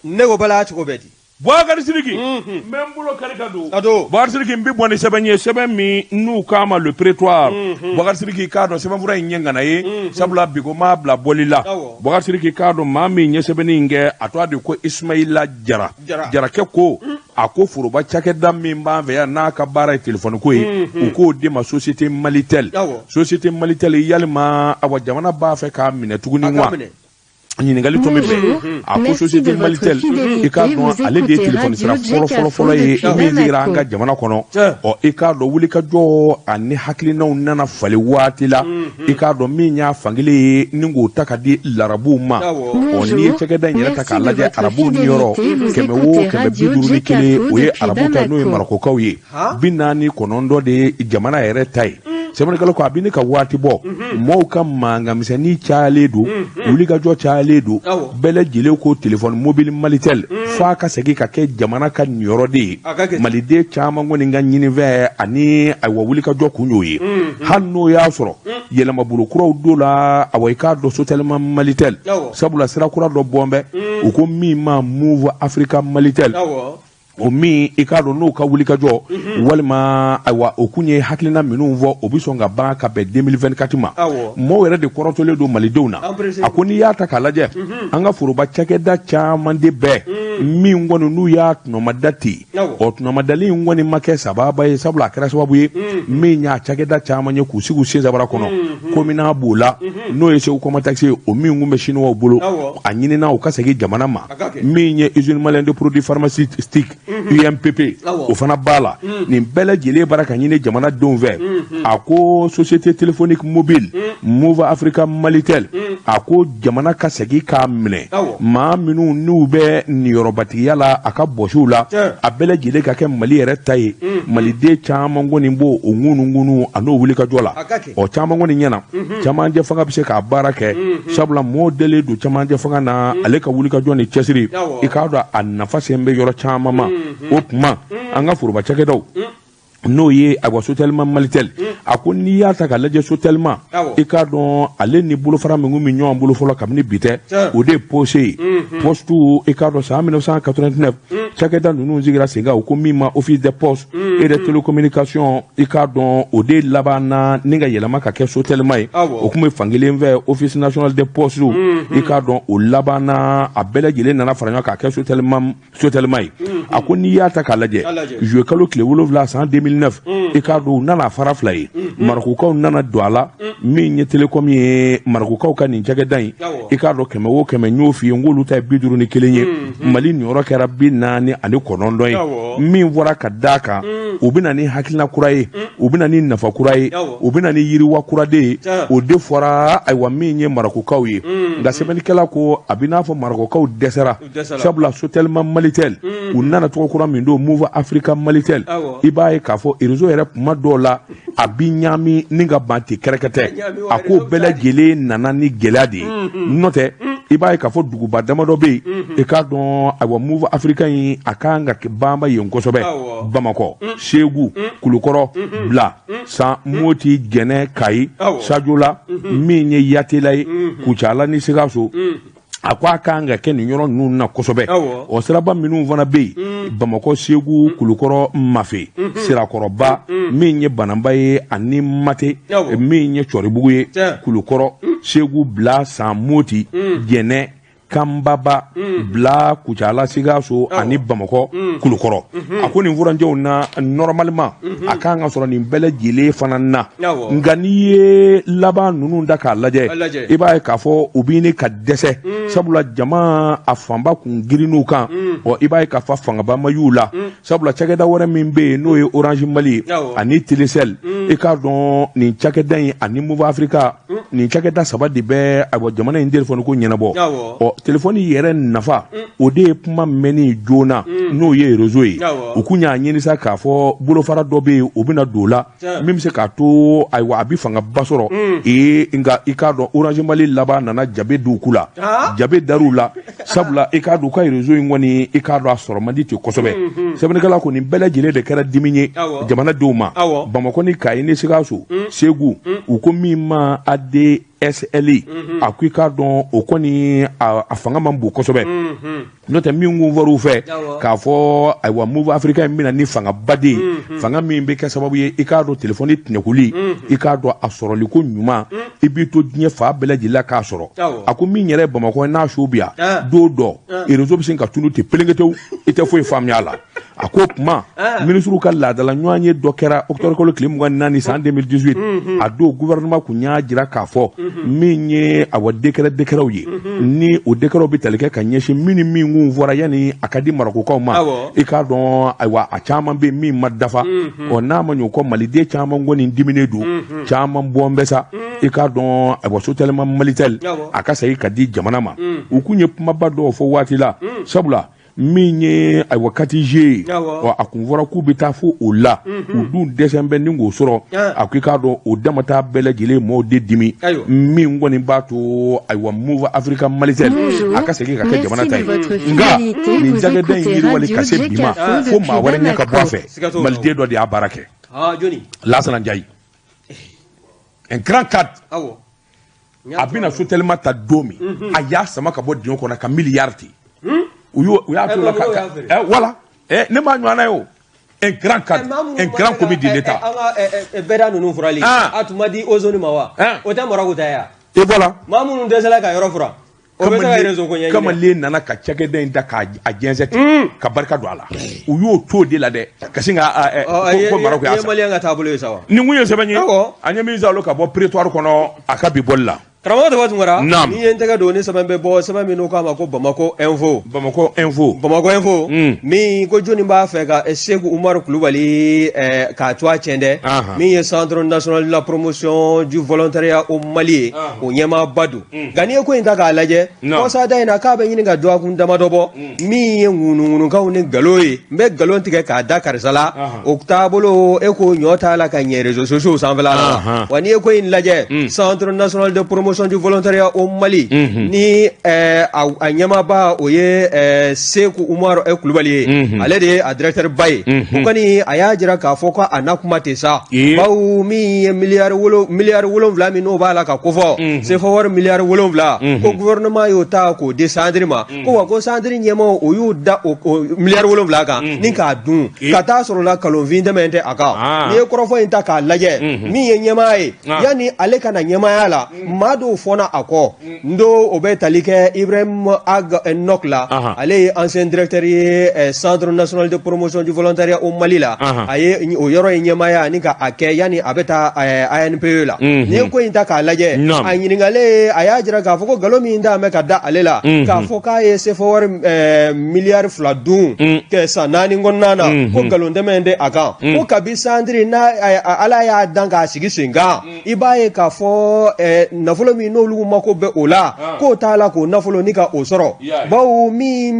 Ne ko bala cogo bɛ di. Boubacar Sidiki n bɛ n bolo kari ka don Boubacar Sidiki n bɛ bɔ ni sɛbɛn ye sɛbɛn min n'u k'a ma le prétoire Boubacar Sidiki k'a dɔn sɛbɛnfura in ye ŋana ye sabula bi ko m'a bila bɔli la Boubacar Sidiki k'a dɔn maa min ye sɛbɛnni in kɛ a tɔgɔ de ko Ismaïla Jara Jarakɛ ko a ko foroba cakɛda min b'an fɛ yan n'a ka baara ye telefɔni ko ye u k'o de ma société Malitel société Malitel yalima awa jamana b'a fɛ k'a minɛ tuguni wa ɲininkali tɔ min fɛ a ko société Malitel i k'a dɔn ale de ye telefɔni sira fɔlɔ fɔlɔ ye min sigira an ka jamana kɔnɔ ɔ i k'a dɔn wulikajɔ ani hakilinaw nana falen waati la i k'a dɔn min y'a fankelen ye ni k'o ta ka di larabuw ma ɔ n'i ye cakɛda in yɛrɛ ta k'a lajɛ arabuw niyɔrɔ 100 151 o ye arabu ta ye n'o ye marɔkɔkaw ye 49 de ye jamana yɛrɛ ta ye sɛbɛnnikɛla ko a bɛ ne ka waati bɔ mɔɔw ka mankanmisɛnnin cayalen don wulikajɔ cayalen don bɛɛ lajɛlen ko telefɔni mobile Malitel f'a ka segin ka kɛ jamana ka niyɔrɔ de ye maliden caman kɔni ka ɲinifɛn ani ayiwa wulikajɔ kun y'o ye hali n'o y'a sɔrɔ yɛlɛmabolo kuraw don la awa i k'a dɔn Sotelma Malitel sabula sira kura dɔ bɔn bɛ u ko min ma Moov Africa Malitel o min i k'a dɔn n'o ka wulikajɔ walima ayiwa o kun ye hakilina minnu fɔ o bɛ sɔn ka ban ka bɛn 2024 ma mɔɔw yɛrɛ de kɔrɔtɔlen don malidenw na a ko n'i y'a ta k'a lajɛ an ka foroba cakɛda caman de bɛɛ min kɔni n'u y'a tɔnɔmada ten ɔ tɔnɔmadali in kɔni ma kɛ sababa ye sabula a kɛra sababu ye min y'a cakɛda caman ye k'u sigi u sen sabara kɔnɔ Cominak b'o la n'o ye Segu Comatex ye o min kun bɛ siniwaw bolo a ɲinina u ka segin jamana ma min ye usine malienne de produits pharmaceutiques UMPP o fana b'a la nin bɛɛ lajɛlen baara ka ɲini jamanadenw fɛ a ko société téléphonique mobile Moov Africa Malitel a ko jamana ka segin k'a minɛ maa minnu n'u bɛ niyɔrɔ Jɔyɔrɔbatigiya la a ka bɔsiw la, a bɛɛ lajɛlen ka kɛ Mali yɛrɛ ta ye. Maliden caman kɔni b'o o ŋunuŋunu a n'o wulikajɔ la. Ɔ, caman kɔni ɲɛna, camancɛ fanga bɛ se k'a baara kɛ, sabula mɔɔ dalen don camancɛ fanga na, ale ka wulikajɔ ni cɛsiri, i k'a dɔn a nafa sen bɛ yɔrɔ caman ma. O tuma an ka foroba cakɛdaw, n'o ye ayiwa Sotelma Malitel, a ko n'i y'a ta k'a lajɛ, Sotelma, i k'a dɔn ale ni bolofara min kun bɛ ɲɔgɔn bolo fɔlɔ kabini bi tɛ, o de ye Poste ye. Poste, i k'a dɔn san 1989 cakɛda ninnu sigira sen kan, u ko min ma Office des Postes et des Télécommunications, i k'a dɔn o de laban na ni ka yɛlɛma ka kɛ Sotelma ye. O kun bɛ fankelen fɛ, Office national des Postes, i k'a dɔn o laban na a bɛɛ lajɛlen nana fara ɲɔgɔn kan k'a kɛ Sotelma ye. A ko n'i y'a ta k'a lajɛ, juillet kalo tile 7 san 2009, i k'a dɔn u nana fara fila ye, Marɔkukaw nana don a la. Min ye télécom ye, Marɔkukaw ka nin cakɛda in, i k'a dɔn 100 o 100, n y'o f'i ye n k'olu ta ye 51 ye, Mali niyɔrɔ kɛra 49 ye. Min fɔra ka d'a kan, u bɛ na ni hakilina kura ye, u bɛ na ni nafa kura ye, u bɛ na ni yiriwa kura de ye, o de fɔra. Ayiwa, min ye Marɔkukaw ye, nka sɛbɛnnikɛla ko a bɛ n'a fɔ Marɔkukaw dɛsɛra, sabula Sotelma Malitel, u nana tɔgɔ kura min don, Moov Africa Malitel, i b'a ye k'a fɔ réseau yɛrɛ kuma dɔw la a bi ɲaami ni ka ban ten kɛrɛkɛtɛ. A ko bɛɛ lajɛlen nana ni gɛlɛya de ye. N'o tɛ, i b'a ye k'a fɔ duguba damadɔ bɛ yen, i k'a dɔn ayiwa Moov Africa in a kan ka banba yen kosɛbɛ: Bamakɔ, Segu, Kulukɔrɔ, Bila, San, Moti, Jɛnɛ, Kayi, Sajola, min ye Yatela ye, Kucala ni Sikaso. A ko a kan ka kɛ nin yɔrɔ ninnu na kosɛbɛ. O siraba minnu fana bɛ yen, Bamakɔ, Segu, Kulukɔrɔ, Mafe, Sirakɔrɔba, min ye Bananba ye, ani Mate, min ye Cɔribugu ye, Kulukɔrɔ, Segu, Bila, San, Moti, Jɛnɛ, Kanbaba, Bila, Kucala, Sikaso ani Bamakɔ, Kulukɔrɔ. A ko nin furancɛw na, normalement a kan ka sɔrɔ nin bɛɛ lajɛlen fana na. Nka n'i ye laban ninnu da k'a lajɛ, i b'a ye k'a fɔ u bɛ ɲini ka dɛsɛ, sabula jama a fanba kun girinn'u kan. Ɔ, i b'a ye k'a fɔ fangaba ma y'u la, sabula cakɛda wɛrɛ min bɛ yen, n'o ye Orange Mali ye ani Telecel, i k'a dɔn nin cakɛda in ani Moov Africa, nin cakɛda saba de bɛ ayiwa jamana in telefɔni ko ɲɛnabɔ. Ɔ, telefɔni yɛrɛ nafa, o de ye kuma mɛnni joona, n'o ye réseau ye. U kun y'a ɲini sa k'a fɔ bolofara dɔ bɛ yen, o bɛna don o la, min bɛ se k'a to ayiwa a bɛ fangaba sɔrɔ. Ee, nka i k'a dɔn Orange Mali laban nana jabe d'u ku la, jabe dar'u la, sabula i k'a dɔn u ka réseau in kɔni, i k'a dɔn a sɔrɔ man di ten kosɛbɛ. Sɛbɛnnikɛla ko nin bɛɛ lajɛlen de kɛra dimi ye jamanadenw ma. Bamakɔ ni Kayi ni Sikaso, Segu, u ko min ma ADSL, a ko i k'a dɔn o kɔni a fanga man bon kosɛbɛ. N'o tɛ, min kun fɔr'u fɛ k'a fɔ ayiwa Moov Africa in bɛna ni fangaba de ye, fanga min bɛ kɛ sababu ye, i k'a dɔn telefɔni tɛnɛkuli, i k'a dɔn a sɔrɔli ko ɲuman, i b'i to diɲɛ fan bɛɛ lajɛlen k'a sɔrɔ. A ko min yɛrɛ ye Bamakɔ n'a so bi yan, don dɔ réseau bɛ sin ka tunu ten pelenketewu, i tɛ foyi faamuya a la. A ko kuma minisiriw ka laadala ɲɔgɔn ye dɔ kɛra octobre kalo tile 24 san 2018. A don gouvernement kun y'a jira k'a fɔ min ye awa décret ye, ni o décret bɛ tali kɛ ka ɲɛsin min ni min kun fɔra yanni a ka di Marɔkukaw ma. I k'a dɔn ayiwa a caman bɛ min ma dafa. Ɔ, n'a ma ɲɛ o kɔ, maliden caman kɔni diminen don, caman bɔn bɛ sa. I k'a dɔn ayiwa Sotelma Malitel a ka segin ka di jamana ma. U kun ye kumaba dɔw fɔ waati la, sabula min ye ayiwa 4G ye, ɔ, a kun fɔra k'u bɛ taa fo o la, u dun dɛsɛ bɛ ni k'o sɔrɔ. A ko i k'a dɔn o dama taa bɛɛ lajɛlen maaw de dimi. Min kɔni b'a to ayiwa Moov Africa Malitel a ka segin ka kɛ jamana ta ye, nka nin cakɛda in yiriwali ka se bi ma fo maa wɛrɛ ɲɛ ka bɔ a fɛ. Maliden dɔ de y'a baara kɛ, Lasana Njayi, un grand cadre. A bɛna Sotelma ta don min, a y'a sama ka bɔ dingɛ kɔnɔ ka miliyari ten, u y'o u y'a to la ka voilà, ne m'a ɲɔgɔnna ye o, un grand cadre, un grand commis de l'État. An ka bɛda ninnu furali, a tun ma di ozone ma wa? O tɛ Marɔku ta ye wa? Et voilà. Maa minnu dɛsɛla ka yɔrɔ furan, o bɛ se ka réseau ko ɲɛɲini. Kamalen nana ka cakɛda in da k'a jɛnsɛn ten ka barika don a la. U y'o to de la dɛ, ka sin ka ko Marɔku y'a san. Ye maliyɛn ka taabolo ye sa wa? Nin kun ye sɛbɛn ye, an ye min salo ka bɔ prétoire kɔnɔ a ka bi bɔli la. Karamɔgɔ Daba Tunkara, Naam. N'i ye n tɛgɛ don ni sɛbɛn bɛ bɔ, sɛbɛn min n'u k'a ma ko Bamakɔ Info. Bamakɔ Info. Bamakɔ Info. Min ko jɔnni b'a fɛ ka Seku Umaru Kulubali k'a tɔgɔ tiɲɛ dɛ. Min ye Centre national de la promotion du volontariat au Mali ye, o ɲɛmaaba don. Nka n'i ye ko in ta k'a lajɛ, kɔsada in na k'a bɛ ɲini ka dɔgɔkun damadɔ bɔ, min ye ŋunuŋunukanw ni nkalon ye, n bɛ nkalon tigɛ k'a da karisa la, o taabolo e k'o ɲɔ t'a la ka ɲɛ réseaux sociaux sanfɛla la. Wa n'i ye ko in lajɛ, Centre national de promotion du volontariat au Mali, ni a ɲɛmaaba o ye Seku Umaru Kulubali ye, ale de ye a directeur ba ye. O kɔni a y'a jira k'a fɔ ko a na kuma tɛ sa, bawo min ye miliyari 7 min n'o b'a la ka kofɔ, CFA wari miliyari 7, ko gouvernement y'o ta k'o di centre ma, ko wa ko centre ɲɛmaaw o y'u da o miliyari 7 kan ni k'a dun, ka taa sɔrɔ la kalonfin dɛmɛ tɛ a kan. N'i ye kɔrɔfɔ in ta k'a lajɛ, min ye ɲɛmaa ye, yanni ale ka na ɲɛmaaya la, maa dɔw fɔna a kɔ, n do o bɛ tali kɛ Ibrahim Ag Nok la, ale ye ancien directeur ye Centre national de promotion du volontariat au Mali la, a ye o yɔrɔ in ɲɛmaaya ani ka a kɛ yanni a bɛ taa ANPE la. N'i ye ko in ta k'a lajɛ, a ɲininkalen a y'a jira k'a fɔ ko nkalon min da bɛ ka da ale la, k'a fɔ k'a ye CFA wari miliyari 2 dun kɛ san 4 kɔnɔna na, ko nkalon tɛmɛn tɛ a kan, ko kabi centre n'a Ala y'a dan k'a sigi sen kan, i b'a ye k'a fɔ nafolo min n'olu mako bɛ o la, k'o t'a la k'o nafolo ni ka o sɔrɔ, bawo min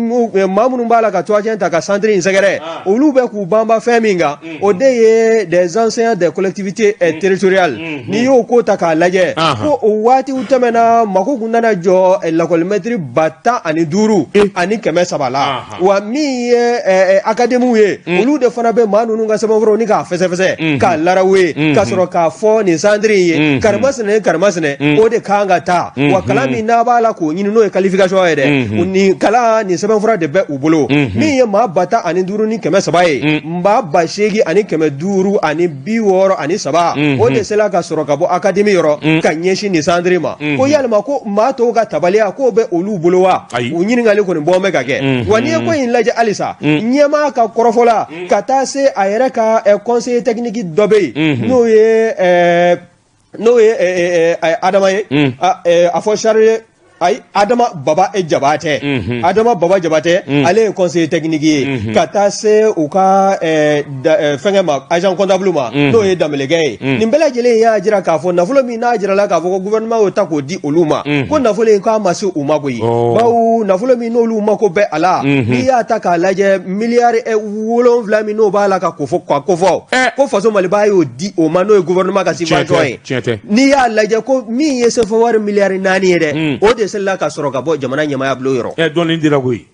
maa minnu b'a la ka tɔgɔcɛn ta ka centre in sɛgɛrɛ, olu bɛ k'u banba fɛn min kan, o de ye des enseignants des collectivités territoriales. N'i y'o ko ta k'a lajɛ, ko o waatiw tɛmɛna, mako kun nana jɔ lakɔlimɛtiri 15,300 la. Wa min ye académie ye, olu de fana bɛ maa ninnu ka sɛbɛnfuraw ni k'a fɛsɛfɛsɛ k'a larawe, ka sɔrɔ k'a fɔ nin centre in ye karimasɛnɛ karimasɛnɛ, o de kan ka taa. Wa kalan min n'a b'a la k'o ɲini, n'o ye qualification ye dɛ, nin kalan nin sɛbɛnfura de bɛ u bolo. Min ye maa 15,300 ye, maa 8,563, o de sera ka sɔrɔ ka bɔ académie yɔrɔ ka ɲɛsin nin centre ma. Ko yalima ko maa tɔw ka tabaliya k'o bɛ olu bolo wa? U ɲininkali kɔni bɔ bɛ ka kɛ. Wa n'i ye ko in lajɛ halisa, ɲɛmaa ka kɔrɔfɔ la, ka taa se a yɛrɛ ka conseiller technique dɔ bɛ yen, n'o ye Adama ye, a fɔ chargé ayi Adama Baba e Jabatɛ, Adama Baba Jabatɛ, ale ye conseiller technique ye, ka taa se u ka fɛnkɛ ma, agent comptable ma, n'o ye Danbelekɛ ye. Nin bɛɛ lajɛlen y'a jira k'a fɔ nafolo min n'a jirala k'a fɔ ko gouvernement y'o ta k'o di olu ma, ko nafolo in k'a ma se u ma koyi, bawo nafolo min n'olu mako bɛ a la, n'i y'a ta k'a lajɛ miliyari 7 min n'o b'a la ka kofɔ, ko faso Maliba y'o di o ma, n'o ye gouvernement ka subvention ye. N'i y'a lajɛ ko min ye CFA wari miliyari 4 ye dɛ, o de selila ka sɔrɔ ka bɔ jamana ɲɛmaaya bulon yɔrɔ. Dɔɔnin dira koyi.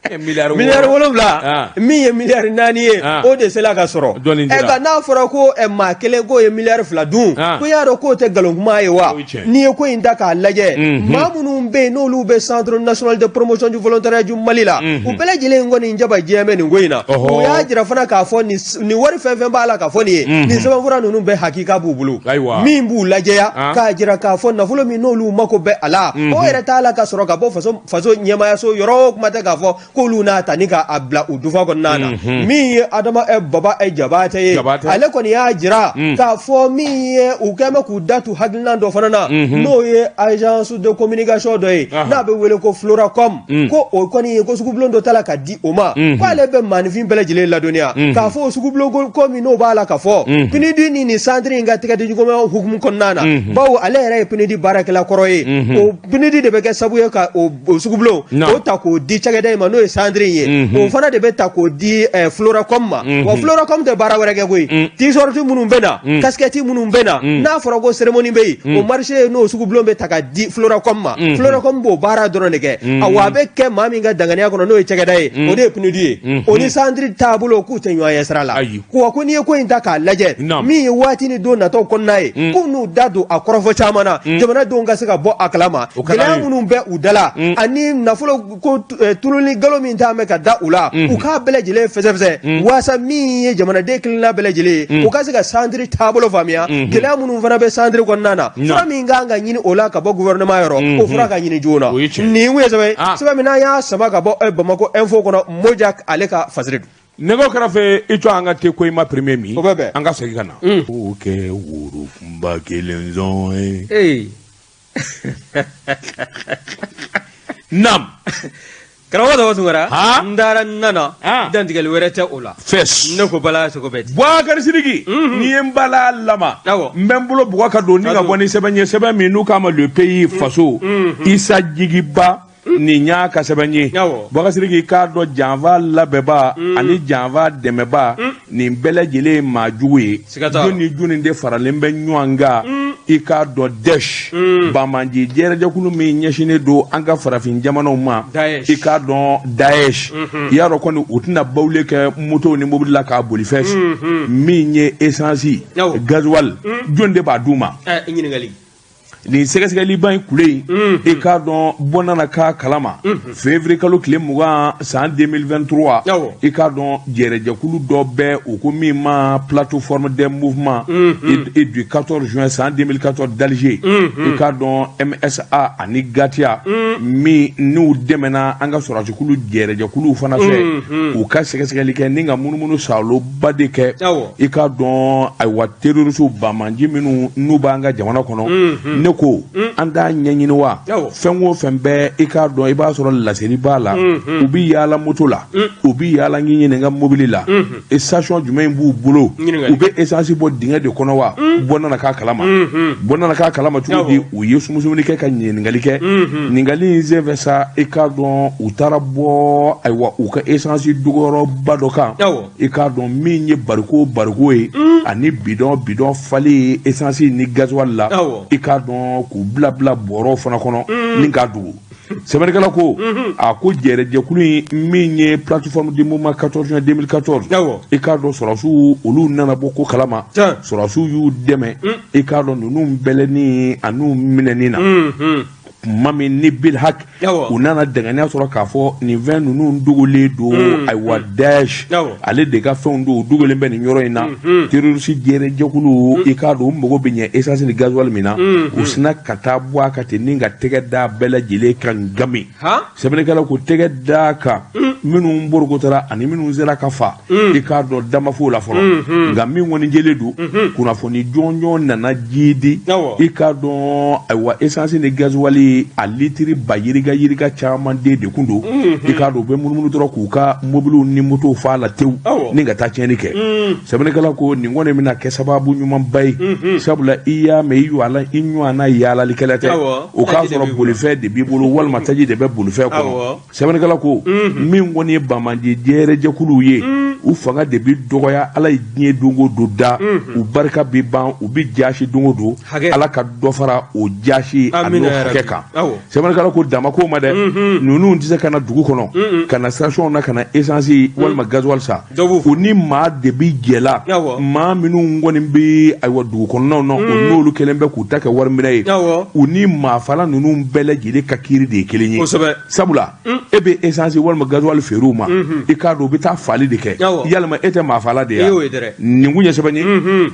Miliyari 7, min ye miliyari 4 ye, o de sela ka sɔrɔ. Nka n'a fɔra ko maa kelen k'o ye miliyari 2 dun, ko y'a dɔn k'o tɛ nkalon kuma ye wa? N'i ye ko in ta k'a lajɛ, maa minnu bɛ yen n'olu bɛ Centre national de promotion du volontariat du Mali la, u bɛɛ lajɛlen kɔni jaba jɛlen bɛ nin ko in na. U y'a jira fana k'a fɔ nin wari fɛn fɛn b'a la k'a fɔ nin ye, nin sɛbɛnfura ninnu bɛɛ hakika b'u bolo, min b'u lajɛya k'a jira k'a fɔ nafolo min n'olu mako bɛ a la, o yɛrɛ t'a la ka sɔrɔ ka bɔ faso ɲɛmaayaso yɔrɔ o kuma tɛ k'a fɔ k'olu n'a ta ni k'a bila u dufa kɔnɔna na. Min ye Adama Baba Jabatɛ ye, ale kɔni y'a jira k'a fɔ min ye u kɛlen bɛ k'u da tu hakilina dɔ fana na, n'o ye agence de communication dɔ ye n'a bɛ wele ko Floracom, ko o kɔni ye ko sugubulon dɔ ta la ka di o ma, k'ale bɛ maaninfin bɛɛ lajɛlen ladɔnniya k'a fɔ o sugubulon ko min n'o b'a la ka fɔ PNUD ni nin centre in ka tɛgɛdiɲɔgɔnma hukumu kɔnɔna na, bawo ale yɛrɛ ye PNUD baarakɛla kɔrɔ ye, o PNUD de bɛ kɛ sababu ye ka o sugubulon o ta k'o di cakɛda in ma, n'o ye centre in ye, o fana de bɛ ta k'o di Floracom ma. Wa Floracom tɛ baara wɛrɛ kɛ koyi, t-shirt minnu bɛ na, casquette minnu bɛ na, n'a fɔra ko cérémonie bɛ yen, o marché n'o sugubulon bɛ ta ka di Floracom ma, Floracom b'o baara dɔrɔn de kɛ. Wa a bɛ kɛ maa min ka danganiya kɔnɔ, n'o ye cakɛda ye, o de ye PNUD ye, o ni centre taabolo k'u tɛ ɲɔgɔn ye sira la. Wa ko n'i ye ko in ta k'a lajɛ, min ye waati ni don nataw kɔnɔna ye, k'u n'u da don a kɔrɔfɔ caman na, jamanadenw ka se ka bɔ a kalama, gɛlɛya minnu bɛ u da la, ani nafolo ko tuluni nkalon min t'an bɛ ka da u la, u k'a bɛɛ lajɛlen fɛsɛfɛsɛ, waasa min ye jamanaden kelenna bɛɛ lajɛlen ye, u ka se ka centre taabolo faamuya, gɛlɛya minnu fana bɛ centre kɔnɔna na, fura min kan ka ɲini o la ka bɔ gouvernement yɔrɔ, o fura ka ɲini joona. Nin kun ye sɛbɛn sɛbɛn min n'an y'a sama ka bɔ Bamakɔ Info kɔnɔ, Mojak ale ka fasiri don. Nɛgɛw kɛrɛfɛ i to an ka te ko i ma premier min O bɛ bɛn. an ka segin ka na o kɛ woro kunba kelen zɔn ye Ee. Nam. Karamɔgɔ Daba Tunkara. Han? N taara n nana. Han? Dantigɛli wɛrɛ tɛ o la. Fɛs. Ne ko bala sogo bɛ di. Boubacar Sidiki n'i ye n bala lama Awɔ. n bɛ n bolo bugɔ ka don ni ka bɔ ni sɛbɛn ye sɛbɛn min n'u k'a ma Le Pays faso Isa Jigiba nin y'a ka sɛbɛn ye Awɔ. Boubacar Sidiki k'a dɔn janfa labɛnba ani janfa dɛmɛba nin bɛɛ lajɛlen ye maa jugu ye Siga t'a la. jɔn ni jɔnni de faralen bɛ ɲɔgɔn kan i k'a dɔn Daesh banbaanci jɛrɛjɛkulu min ɲɛsinnen don an ka farafin jamanaw ma Daesh. i k'a dɔn Daesh i y'a dɔn kɔni u tɛna bawule kɛ motow ni mobili la k'a boli fɛs min ye essence Awɔ. gasoil jɔn de b'a d'u ma Ɛ ɲininkali. nin sɛgɛsɛgɛliba in kule in i k'a dɔn bɔ nana k'a kalama février kalo tile 20 san 2023 Awɔ. i k'a dɔn jɛrɛjɛkulu dɔ bɛ u ko min ma plateforme des mouvements et du 14 juin san 2014 d'Alger i k'a dɔn MSA ani GATIA min n'u dɛmɛna an ka sɔrɔdasikulu jɛrɛjɛkuluw fana fɛ u ka sɛgɛsɛgɛli kɛ ni ka munumunu saloba de kɛ Awɔ. i k'a dɔn ayiwa terroriste banbaanci minnu n'u b'an ka jamana kɔnɔ ne ko an t'a ɲɛɲini wa Awɔ. fɛn o fɛn bɛɛ i k'a dɔn i b'a sɔrɔ laseli b'a la u bi yaala moto la u bi yaala n ɲininka mobili la station jumɛn b'u bolo Ɲininkali. u bɛ essence bɔ dingɛ de kɔnɔ wa bɔ nana k'a kalama bɔ nana k'a kalama cogo di Awɔ. u ye sumusumuni kɛ ka ɲininkali kɛ ɲininkali in senfɛ sa i k'a dɔn u taara bɔ ayiwa u ka essence dogoyɔrɔba dɔ kan Awɔ. i k'a dɔn min ye bariko bariko ye ani bidɔn bidɔn falen ye essence ni gasoil la Awɔ. i k'a dɔn k'u bila bila bɔrɔw fana kɔnɔ ni k'a dugu sɛbɛnnikɛla ko a ko jɛrɛjɛkulu in min ye plateforme du mouvement 14 juin 2014 Awɔ. i k'a dɔn sɔrɔdasiw olu nana bɔ ko kalama Tiɲɛ. sɔrɔdasiw y'u dɛmɛ i k'a dɔn ninnu bɛlɛni an'u minɛni na tuma min ni Bilhak Awɔ. u nana dɛngɛniya sɔrɔ k'a fɔ nin fɛn ninnu dogolen don ayiwa Daesh Awɔ. ale de ka fɛnw don u dogolen bɛ nin yɔrɔ in na terroriste jɛrɛjɛkulu i k'a dɔn u mago bɛ ɲɛ essence ni gasoil min na u sinna ka taa bɔ a kan ten ni ka tɛgɛ da bɛɛ lajɛlen kan gami Han? sɛbɛnnikɛla ko tɛgɛ da kan minnu borokotara ani minnu sera ka fa i k'a dɔn dama f'o la fɔlɔ nka min kɔni jɛlen don kunnafoni jɔnjɔn nana jiidi Awɔ. i k'a dɔn ayiwa essence ni gasoil a litiri ba yirika yirika caman den de kun don i k'a dɔn u bɛ munumunu dɔrɔn k'u ka mobiliw ni motow fa la tewu Awɔ. ni ka taa tiɲɛni kɛ sɛbɛnnikɛla ko nin kɔni bɛna kɛ sababu ɲumanba ye sabula i y'a mɛn i ɲɔgɔnna i ɲɔgɔnna yaalalikɛla tɛ Awɔ. o k'a Taji de sɔrɔ b'i bolo. bolifɛn de b'i bolo walima taji de bɛ bolifɛn kɔnɔ Awɔ. sɛbɛnnikɛla ko min kɔni ye banbaanci jɛrɛjɛkuluw ye u fanga de bi dɔgɔya ala ye diɲɛ don o don da u barika bi ban u bi jaasi don o don Hakɛ. ala ka dɔ fara o jaasi a n'o Amina ya hakɛ Rabbi. kan Awɔ. sɛbɛnnikɛla ko dama ko ma dɛ ninnu tɛ se ka na dugu kɔnɔ ka na station na ka na essence walima gasoil san Dɔ b'u u ni maa de bi jɛ la Awɔ. maa minnu kɔni bi ayiwa dugu kɔnɔnaw na o n'olu kɛlen bɛ k'u ta kɛ wari minɛ ye Awɔ. u ni maafala ninnu bɛɛ lajɛlen ka kiiri de ye kelen ye Kosɛbɛ. sabula e bɛ essence walima gasoil feere u ma i k'a dɔn u bɛ taa fali de kɛ Awɔ. yalima e tɛ maafala de ye I y'o ye dɛrɛ. nin kun ye sɛbɛn ye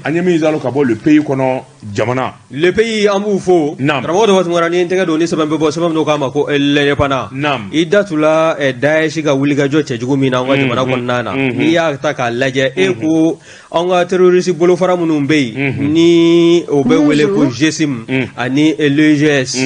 an ye min zalo ka bɔ le pays kɔnɔ jamana Le pays an b'u fo. Naam. Karamɔgɔ Daba Tunkara ni n tɛgɛ don ni sɛbɛn bɛ bɔ sɛbɛn min n'o k'a ma ko l'Indépendant. Naam. I da tula Daesh ka wulikajɔ cɛjugu min na an ka jamana kɔnɔna na. N'i y'a ta k'a lajɛ e ko an ka terroriste bolofara minnu bɛ yen ni o bɛ wele ko GSIM ani l'EGS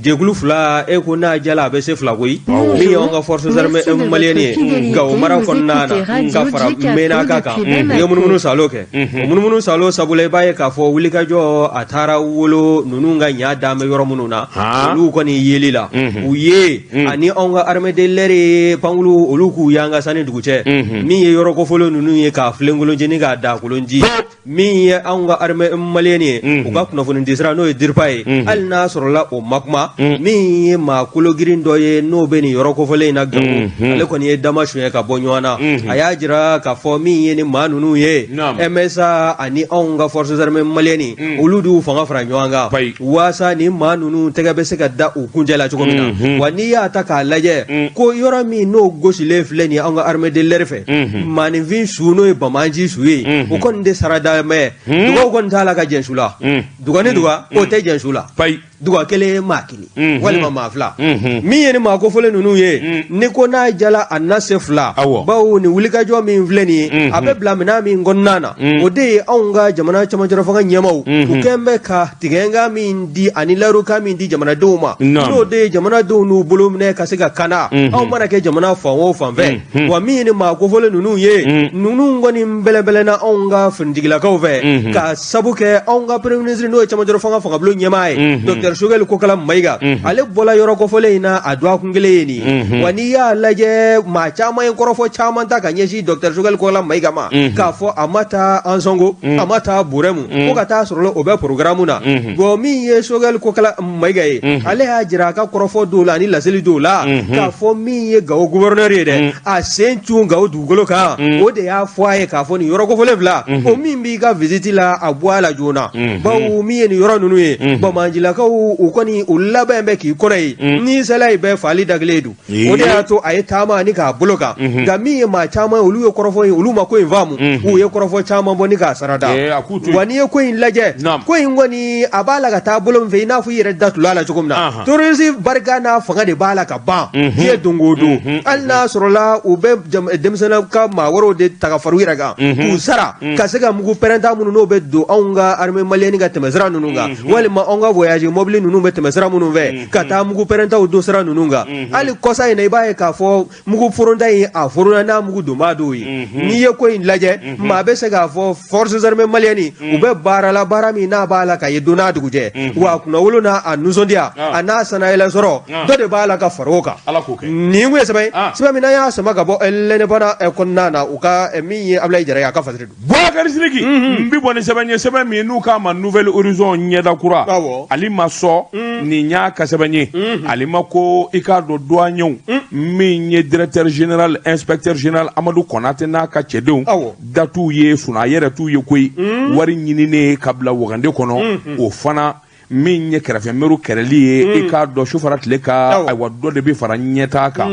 jɛkulu fila e ko n'a jala a bɛ se fila koyi. Min y'anw ka forces armées Merci de votre maliennes ye fidélité. Gawo mara Vous kɔnɔna na écoutez Radio ka fara Jekapo Menaka kan depuis u ye Bamako. munumunu salo kɛ o munumunu salo sabula i b'a ye k'a fɔ wulikajɔ a taara wolo ninnu ka ɲa dan bɛ yɔrɔ minnu na Han. olu kɔni yeli la u ye ani anw ka armée de l'air ye pankulu olu k'u yanga sanni dugu cɛ min ye yɔrɔ kofɔlen ninnu ye k'a filenkolonci k'a dakolonci min ye anw ka armée malienne ye u ka kunnafoni disira n'o ye DIRPA ye hali n'a sɔrɔla o ma kuma min ye maa kologirin dɔ ye n'o bɛ nin yɔrɔ kofɔlen in na Gawo ale kɔni ye dama suɲɛ ka bɔ ɲɔgɔn na a y'a jira k'a fɔ min ye ni maa ninnu ye Naam. MSA ani anw ka forces armées maliennes olu d'u fanga fara ɲɔgɔn kan Bayi. waasa ni maa ninnu tɛgɛ bɛ se ka da u kunjɛ la cogo min na wa n'i y'a ta k'a lajɛ ko yɔrɔ min n'o gosilen filɛ nin ye anw ka armée de l'air fɛ maaninfin su n'o ye banbaanci su ye o kɔni de sara da mɛ dugaw kɔni t'a la ka jɛn su la duga ni duga o tɛ jɛn su la Payi. Duga kelen maa kelen walima maa fila min ye ni maa kofɔlen ninnu ye ni ko n'a jala a na se fila bawo ni wulikajɔ min filɛ nin ye a bɛ bila minɛn min kɔnɔna na o de ye anw ka jamana cɛmancɛrɔ fanga ɲɛmaaw u kɛn bɛ ka tigɛnkan min di ani layirukan min di jamanadenw ma n'o de ye jamanadenw n'u bolo minɛ ka se ka kana anw mana kɛ jamana fan o fan fɛ wa min ye ni maa kofɔlen ninnu ye ninnu kɔni bɛlɛbɛlɛna anw ka finitigilakaw fɛ ka sabu kɛ anw ka premier ministre n'o ye cɛmancɛrɔ fanga fangabulon ɲɛmaa ye docteur Choguel Kokala Mayiga ale bɔla yɔrɔ kofɔlen in na a dɔgɔkun kelen ye nin ye wa n'i y'a lajɛ maa caman ye kɔrɔfɔ caman ta ka ɲɛsin docteur Choguel Kokala Mayiga ma k'a fɔ a ma taa Ansɔngo a ma taa Burɛmu ko ka taa sɔrɔ o bɛ programme na bon min ye Choguel Kokala Mayiga ye ale y'a jira a ka kɔrɔfɔ dɔw la ani laseli dɔw la k'a fɔ min ye Gawo gouverneur ye dɛ a sen cun Gawo dugukolo kan o de y'a fɔ a ye k'a fɔ nin yɔrɔ kofɔlen fila o min b'i ka visite la a bɔ a la joona bawo min ye nin yɔrɔ ninnu ye banbaancilakaw u kɔni u labɛn bɛ k'i kɔnɔ ye n'i sela yen bɛɛ faali da kelen don o de y'a to a ye taama ani k'a bolo kan nka min ye maa caman ye olu ye kɔrɔfɔ ye olu ma ko in faamu u ye kɔrɔfɔ caman bɔ ni k'a sarada wa n'i ye ko in lajɛ ko in kɔni a b'a la ka taa bolo min fɛ i n'a fɔ i yɛrɛ da tula a la cogo min na terrorisme barika n'a fanga de b'a la ka ban diɲɛ don o don hali n'a sɔrɔla u bɛ denmisɛnnin ka maa wɛrɛw de ta ka fara u yɛrɛ kan k'u sara ka se ka mugu pɛrɛnta minnu n'o bɛ don anw ka armée malienne ka tɛmɛsira ninnu kan walima anw ka voyage mobili ninnu bɛ tɛmɛsira minnu fɛ ka taa mugu pɛrɛntaw don sira ninnu kan hali kɔsa in na i b'a ye k'a fɔ mugu foronta in a forona n'a mugu donbaa dɔw ye n'i ye ko in lajɛ maa bɛ se k'a fɔ forces armées maliennes u bɛ baara la baara min n'a b'a la ka ye don n'a dugujɛ wa a kunnawolo n'a a nisɔndiya a n'a sannayɛlɛn sɔrɔ dɔ de b'a la ka fara o kan nin kun ye sɛbɛn ye sɛbɛn min n'an y'a sama ka bɔ l'Indépendant kɔnɔna na u ka min ye Abulayi Jara ye a ka fasiri don. Bubakari Sidiki n bɛ bɔ ni sɛbɛn ye sɛbɛn min n'u k'a ma Nouvel Horizon ɲɛda kura ale ma sɔn nin y'a ka sɛbɛn ye ale ma ko i k'a dɔn douaniers min ye directeur général inspecteur général Amadu Konate n'a ka cɛdenw da t'u ye sunaa yɛrɛ t'u ye koyi wari ɲininen ka bila wagande kɔnɔ o fana min ye kɛrɛfɛmɛru kɛlɛli ye i k'a dɔn su fara tile kan ayiwa dɔ de bɛ fara ɲɛtaa kan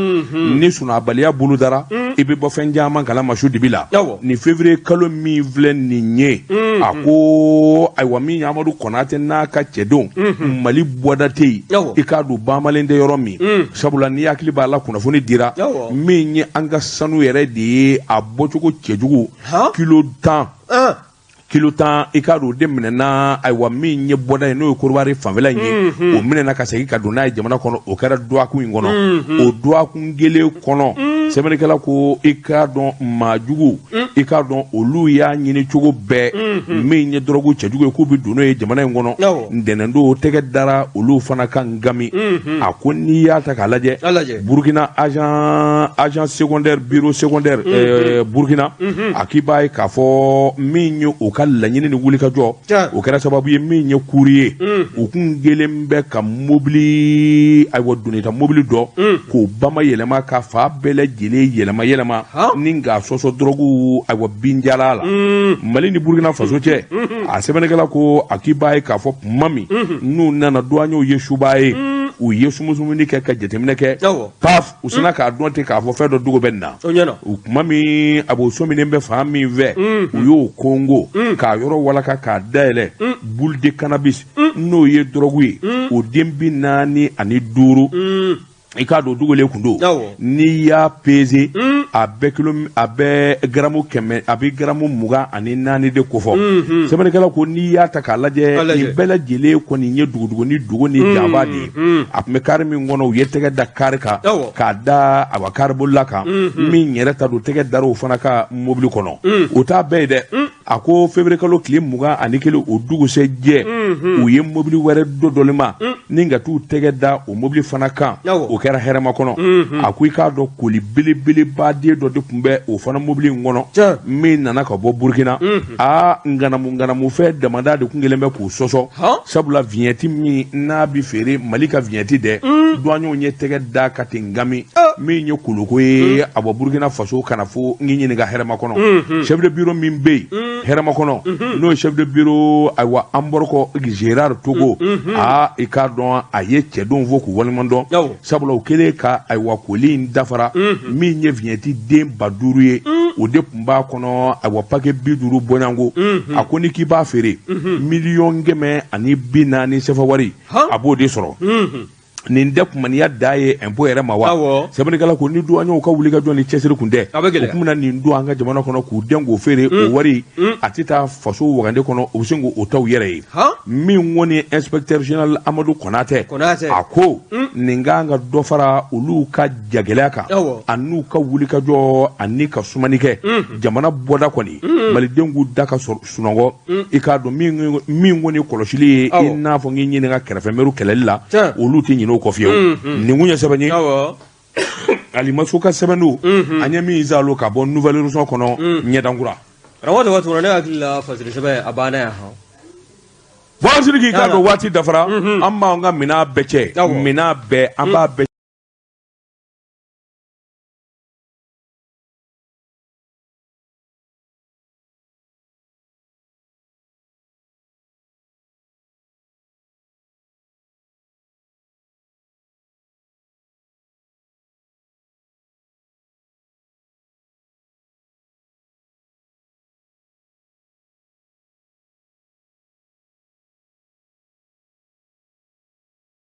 ni sunabaliya bolo dara i bɛ bɔ fɛn caman kalama su dibi la nin février kalo min filɛ nin ye a ko ayiwa min ye Amadu Konate n'a ka cɛdenw Mali bɔda tɛ yen i k'a dɔn banbalen tɛ yɔrɔ min sabula n'i hakili b'a la kunnafoni dira min ye an ka sanu yɛrɛ de ye a bɔcogo cɛjugu kilo 10 kilo 10 i k'a dɔn o de minɛna ayiwa min ye bɔda ye n'o ye Korowari fanfɛla in ye o minɛna ka segin ka don n'a ye jamana kɔnɔ o kɛra dɔgɔkun in kɔnɔ o dɔgɔkun kelen kɔnɔ sɛbɛnnikɛla ko i k'a dɔn maajugu i k'a dɔn olu y'a ɲini cogo bɛɛ min ye dɔrɔgu cɛjugu ye k'u bɛ don n'o ye jamana in kɔnɔ ntɛnɛndon tɛgɛ dara olu fana kan Gami a ko n'i y'a ta k'a lajɛ Burukina agent secondaire bureau secondaire Burukina a k'i b'a ye k'a fɔ min ye u ka laɲini ni wulikajɔ o kɛra sababu ye min ye courrier u kun kelen bɛ ka mobili ayiwa donita mobili dɔ k'o bama yɛlɛma ka fa bɛɛ lajɛlen yɛlɛma yɛlɛma ni k'a sɔsɔ dɔrɔgu ayiwa binjala la Mali ni Burukina Faso cɛ a sɛbɛnnikɛla ko a k'i b'a ye k'a fɔ tuma min n'u nana douaniers ye suba ye u ye sumusumuni kɛ ka jateminɛ kɛ paf u sinna k'a dɔn ten k'a fɔ fɛn dɔ dogo bɛ nin na u tuma min a b'o sɔminen bɛ fan min fɛ u y'o kongo k'a yɔrɔ walaka k'a dayɛlɛ boule de cannabis n'o ye dɔrɔgu ye o den 45 i k'a dɔn dogolen kun don n'i y'a peze a bɛ kilo a bɛ garamu 100 a bɛ garamu 24 de kofɔ sɛbɛnnikɛla ko n'i y'a ta k'a lajɛ nin bɛɛ lajɛlen kɔni ye dugudugu ni dugu ni jaba de ye a tun bɛ kari min kɔnɔ u ye tɛgɛ da kari kan k'a da a karibolila kan min yɛrɛ ta don tɛgɛ dara o fana ka mobili kɔnɔ o t'a bɛɛ ye dɛ a ko février kalo tile 21 o dugusɛjɛ u ye mobili wɛrɛ dɔ dɔlima ni ka t'u tɛgɛ da o mobili fana kan o kɛra hɛrɛmakɔnɔ a ko i k'a dɔn koli belebeleba den dɔ de tun bɛ o fana mobili in kɔnɔ min nana ka bɔ Burukina aa nganamu nganamufɛn damada de tun kɛlen bɛ k'u sɔsɔ sabula vignette min n'a bɛ feere Mali ka vignette dɛ douaniers ye tɛgɛ da ka ten Gami min ye koloko ye a bɔ Burukina Faso ka na fo n k'i ɲininka Hɛrɛmakɔnɔ chef de bureau min bɛ yen Hɛrɛmakɔnɔ n'o ye chef de bureau ayiwa Anbɔrɔkɔ Gérard Togo aa i k'a dɔn a ye cɛdenw fo k'u waleɲuman dɔn sabula u kɛlen ka ayiwa koli in dafara min ye vignette den 5000 ye. O de tun b'a kɔnɔ, ayiwa, paquet 50 bɔɲanko. A ko ni k'i b'a feere 140 000 000 sefa wari, a b'o de sɔrɔ. Nin tɛ kumaniya da ye impôt yɛrɛ ma wa? Sɛbɛnnikɛla ko ni duwanɲɛw ka wulikajɔ ni cɛsiri kun tɛ, A bɛ gɛlɛya. u tun bɛna nin don an ka jamana kɔnɔ k'u dɛn k'o feere, o wari a tɛ taa faso wagande kɔnɔ, u bɛ se k'o ta u yɛrɛ ye. Min kɔni inspecteur général Amadu Konatɛ, Konatɛ. a ko nin kan ka dɔ fara olu ka jagɛlɛya kan an'u ka wulikajɔ ani ka sumani kɛ jamana bɔda kɔni, malidenw k'u da ka sɔrɔ sunɔgɔ. I k'a dɔn min kɔni kɔlɔsili ye, i n'a fɔ n k'i ɲininka kɛrɛfɛmɛriw kɛlɛli la, olu tɛ ɲinɛ o kɔ fiyewu. Nin kun ye sɛbɛn ye, Alimaso ka sɛbɛn don, an ye min zalo ka bɔ Nouvel Horizon kɔnɔ ɲɛdankura. Karamɔgɔ Daba Tunkara, ne hakili la fasiri sɛbɛn a banna yan hɔn. Bon, Sidiki, k'a dɔn waati dafara, an b'an ka minɛn bɛɛ cɛ, minɛn bɛɛ, an b'a bɛɛ.